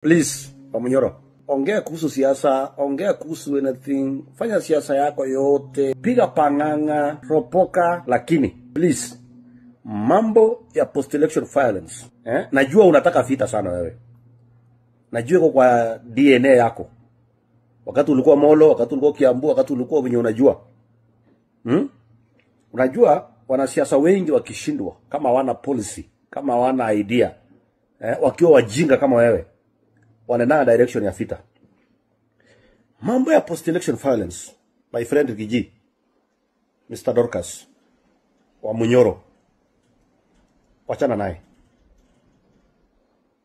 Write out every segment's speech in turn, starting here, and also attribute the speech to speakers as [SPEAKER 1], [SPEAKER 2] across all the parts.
[SPEAKER 1] Please, Wamunyoro, ongea kuhusu siasa, ongea kuhusu anything, fanya siasa yako yote, piga pang'ang'a, ropoka, lakini please, mambo ya post election violence, eh? Najua unataka vita sana wewe, najua iko kwa DNA yako, wakati ulikuwa Molo, wakati ulikuwa Kiambu, wakati ulikuwa venye unajua, Unajua wanasiasa wengi wakishindwa, kama hawana policy, kama hawana idea, wakiwa wajinga kama wewe, wanaenda direction ya vita. Mambo ya post election violence, my friend Giji, Mr. Dorcas Wamunyoro, wachana naye.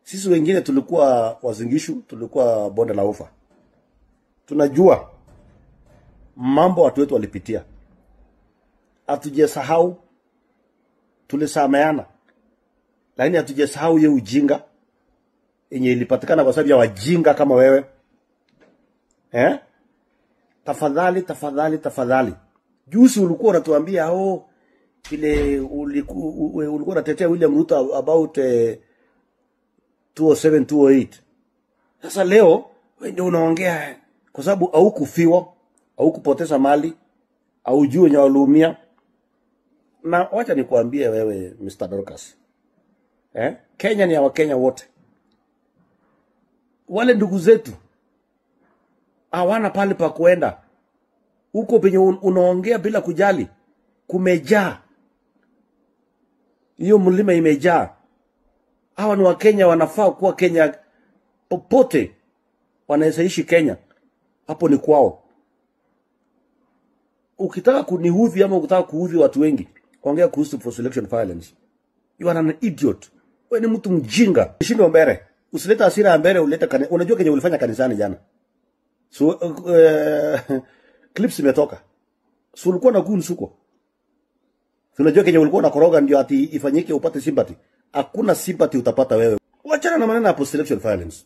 [SPEAKER 1] Sisi wengine tulikuwa Uasin Gishu, tulikuwa bonde la ufa, tunajua mambo watu wetu walipitia, hatujasahau, tulisameana, lakini hatujasahau hiyo ujinga yenye ilipatikana kwa sababu ya wajinga kama wewe, eh? Tafadhali, tafadhali, tafadhali. Juzi ulikuwa unatuambia oh, vile ulikuwa unatetea William Ruto about 207 208. Sasa leo wewe ndio unaongea kwa sababu haukufiwa, haukupoteza mali, haujui wenye waliumia. Na wacha nikuambie wewe Mr. Dorcas. Eh? Kenya ni ya Wakenya wote. Wale ndugu zetu hawana pale pa kuenda. Huko penye unaongea bila kujali, kumejaa. Hiyo mlima imejaa. Hawa ni Wakenya, wanafaa kuwa Kenya popote wanaweza ishi Kenya. Hapo ni kwao. Ukitaka kuniudhi ama ukitaka kuudhi watu wengi, ongea kuhusu post election violence. You are an idiot. Wewe ni mtu mjinga. Shindwa mbele. Usilete hasira ya mbele, ulete unajua kenye ulifanya kanisani jana. So clips imetoka. So ulikuwa na goons huko. Unajua kenye ulikuwa unakoroga ndio ati ifanyike upate sympathy. Hakuna sympathy utapata wewe. Wachana na maneno ya post election violence.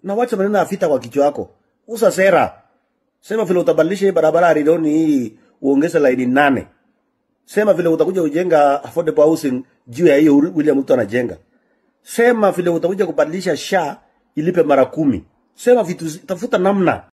[SPEAKER 1] Na wacha maneno ya vita kwa kichwa yako. Uza sera. Sema vile utabadilisha hii barabara Rironi hii uongeze laini 8. Sema vile utakuja kujenga affordable housing juu ya hiyo William Ruto anajenga. Sema vile utakuja kubadilisha SHA ilipe mara 10. Sema vitu, tafuta namna.